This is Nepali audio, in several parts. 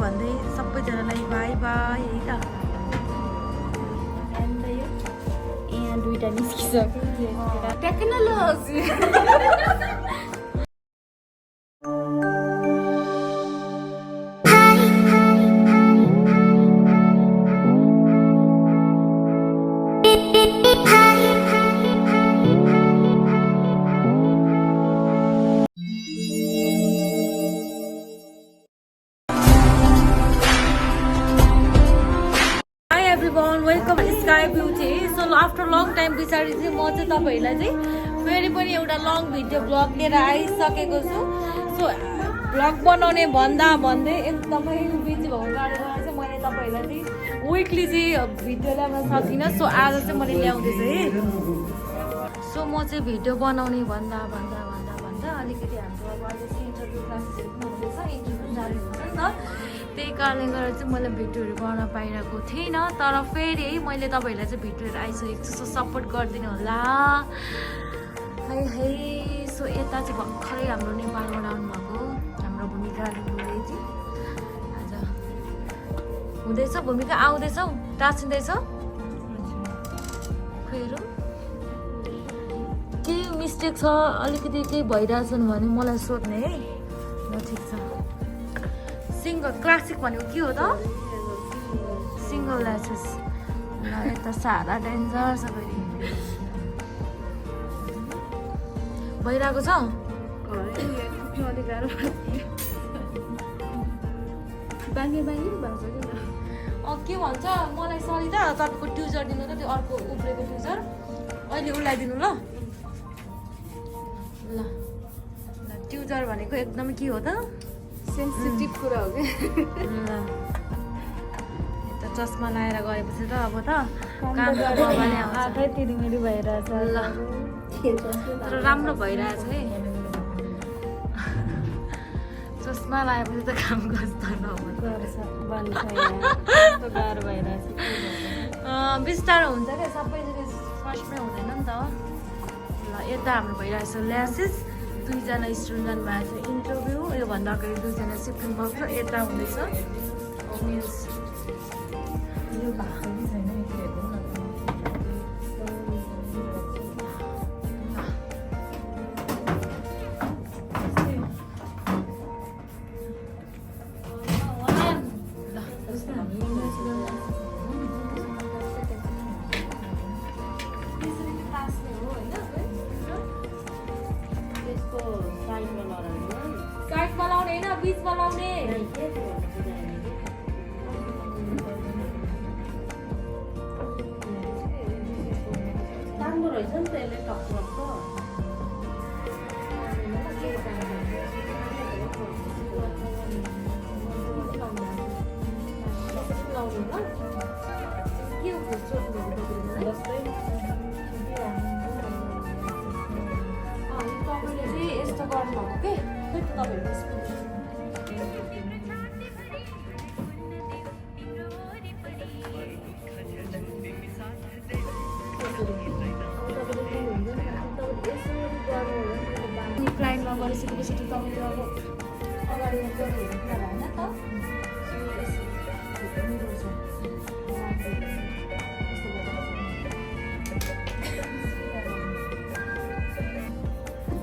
भन्दै सबैजनालाई बाई बाई है त यहाँ दुईटा निस्किसक्यो technology welcome sky beauty so after long time पछाडि चाहिँ म चाहिँ तपाईँहरूलाई चाहिँ फेरि पनि एउटा लङ भिडियो ब्लग लिएर आइसकेको छु सो ब्लग बनाउने भन्दै एकदमै बिजी भएको कारणले चाहिँ मैले तपाईँहरूलाई चाहिँ विकली चाहिँ भिडियो ल्याउन सकिनँ सो आज चाहिँ मैले ल्याउँदैछु है सो म चाहिँ भिडियो बनाउने भन्दा अलिकति हाम्रो अब अहिले चाहिँ इन्टरभ्यू क्लासेसहरू पनि हुँदैछ इन्टरभ्यू जारी हुन्छ नि त त्यही कारणले गर्दा चाहिँ मैले भिडियोहरू गर्न पाइरहेको थिइनँ तर फेरि है मैले तपाईँहरूलाई चाहिँ भिडियोहरू आइसकेको छु सो सपोर्ट गरिदिनु होला है सो यता चाहिँ भर्खरै हाम्रो नेपालबाट आउनुभएको हाम्रो भूमिका लिम्बूले चाहिँ आज हुँदैछ भूमिका आउँदैछौ टाँसिँदैछौ फेरि केही मिस्टेक छ अलिकति केही भइरहेछन् भने मलाई सोध्ने है ल ठिक छ सिङ्गल क्लासिक भनेको के हो त सिङ्गल ल्यासेस ल यता सादा डेन्जर सबै भइरहेको छ के भन्छ मलाई सरी त तपाईँको ट्युजर दिनु त त्यो अर्को उब्रेको ट्युजर अहिले उल्लाइदिनु ल ल ट्युजर भनेको एकदमै के हो त सेन्सिटिभ कुरा हो कि यता चस्मा लगाएर गएपछि त अब त कामको बगाले आँखै तिरिमिरी भइरहेछ ल तर राम्रो भइरहेछ है चस्मा लगाएपछि त काम कस्तो गाह्रो भइरहेछ बिस्तारो हुन्छ क्या सबै फर्स्टमै हुँदैन नि त ल यता हाम्रो भइरहेछ ल्यासेस दुईजना स्टुडेन्ट जानुभएको छ इन्टरभ्यू योभन्दा अगाडि दुईजना सिफ्टिङ भएको छ यता हुँदैछ मिल्स यो भएको छैन साइडमा लाउने होइन बिचमा लाउने राम्रो रहेछ नि त यसले टक्क यस्तो गर्नुभएको के तपाईँहरू क्लाइन्टमा गरिसकेपछि तपाईँले अब अगाडि हेर्नु होइन त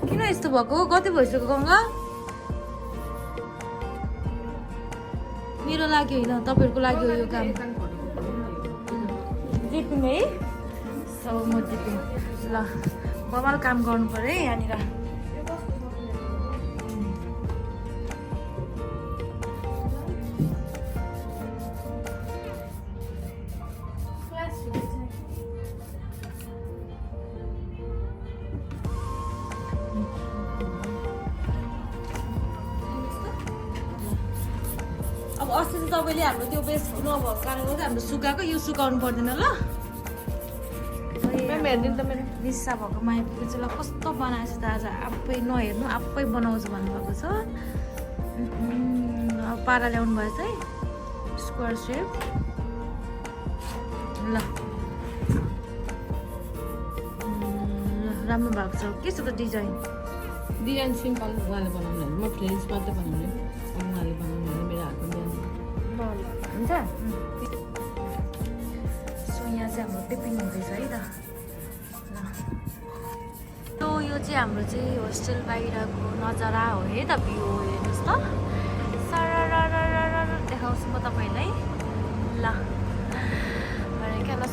किन यस्तो भएको कति भइसक्यो गङ्गा मेरो लागि होइन तपाईँहरूको लागि हो यो काम जिपिङ है सो म जिपिङ ल बबाल काम गर्नु पर्यो है यहाँनिर अब अस्ति चाहिँ तपाईँले हाम्रो त्यो बेस नभएको कारणले गर्दा हाम्रो सुकाएको यो सुकाउनु पर्दैन ल निस्सा भएको माया पुग्छ ल कस्तो बनाएछ त आज आफै नहेर्नु आफै बनाउँछु भन्नुभएको छ पारा ल्याउनु भएछ है स्क्वायर सेप ल राम्रो भएको छ के छ त डिजाइन डिजाइन सिम्पल उहाँले बनाउनु म फ्रेन्च मात्रै बनाउने उहाँले बनाउनु मेरो हातमा सो यहाँ चाहिँ हाम्रो टिफिन हुँदैछ है त ल सो यो चाहिँ हाम्रो चाहिँ होस्टेल बाहिरको नजारा हो है त भ्यू हो हेर्नुहोस् त सररररररर देखाउँछु म तपाईँलाई ल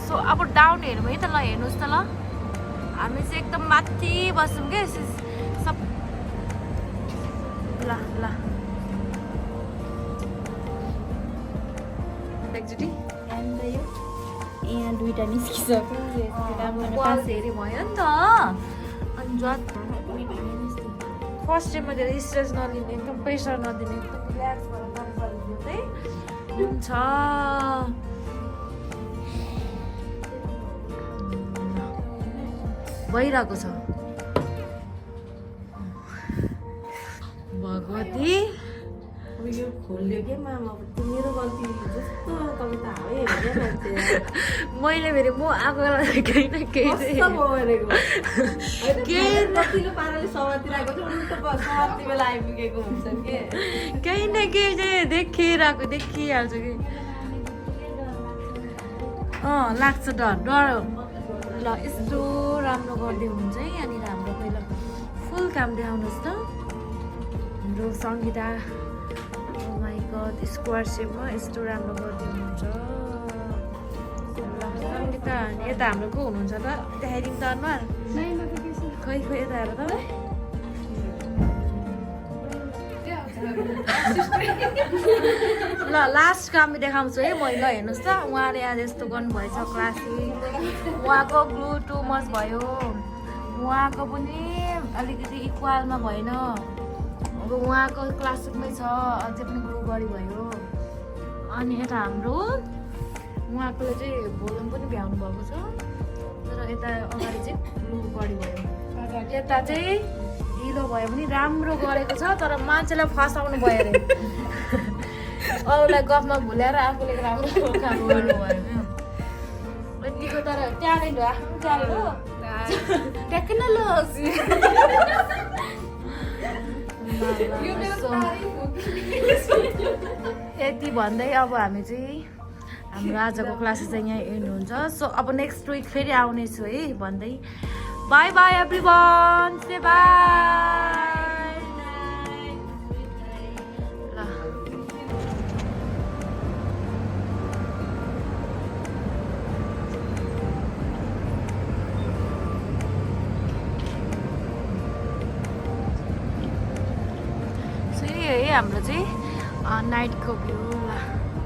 सो अब डाउन हेरौँ है त ल हेर्नुहोस् त ल हामी चाहिँ एकदम माथि बस्छौँ क्या सब ल ल एकचोटि यहाँ दुईटा निस्किसक्यो हेरी भयो नि त अनि फर्स्ट डेमा धेरै स्ट्रेस नलिने एकदम प्रेसर नदिने एकदम रिल्याक्स भएर काम गरिदियो चाहिँ हुन्छ भइरहेको छ भगवती यो खोल्यो के मामा मेरो गल्ती जस्तो कविता हालै मैले फेरि म आएको केही न केही कतिको पाराले समातिर आएको छ उल्टो समाति बेला आइपुगेको हुन्छ के केही न केही चाहिँ देखिरहेको देखिहाल्छ कि लाग्छ डर डर ल यस्तो राम्रो गरिदियो हुन्छ है यहाँनिर हाम्रो पहिला फुल काम देखाउनुहोस् त हाम्रो सङ्गीता माई गड स्क्वायर सेपमा यस्तो राम्रो गरिदिनुहुन्छ सङ्गीता यता हाम्रो को हुनुहुन्छ त देखाइदिउँ त अनुहार खै खै यता हेर त ल लास्ट काम देखाउँछु है मैले हेर्नुहोस् त उहाँले आज यस्तो गर्नुभएछ क्लासिक उहाँको ग्लु टु मच भयो उहाँको पनि अलिकति इक्वलमा भएन अब उहाँको क्लासिकमै छ अझै पनि ग्लु बढी भयो अनि यता हाम्रो उहाँकोले चाहिँ भोलुम पनि भ्याउनु भएको छ तर यता अगाडि चाहिँ ग्लु बढी भयो यता चाहिँ ढिलो भयो भने राम्रो गरेको छ तर मान्छेलाई फसाउनु भयो अरे अरूलाई गफमा भुल्याएर आफूले राम्रो काम गर्नु भयो यतिको तर ट्यालेन्ट हो आफ्नो ट्यालेन्ट हो टेक्नोलोजी यति भन्दै अब हामी चाहिँ हाम्रो आजको क्लासेस चाहिँ यहाँ एन्ड हुन्छ सो अब नेक्स्ट विक फेरि आउनेछु है भन्दै by by everyone say by ल सो यही है हाम्रो चाहिँ नाइटको भ्यू ल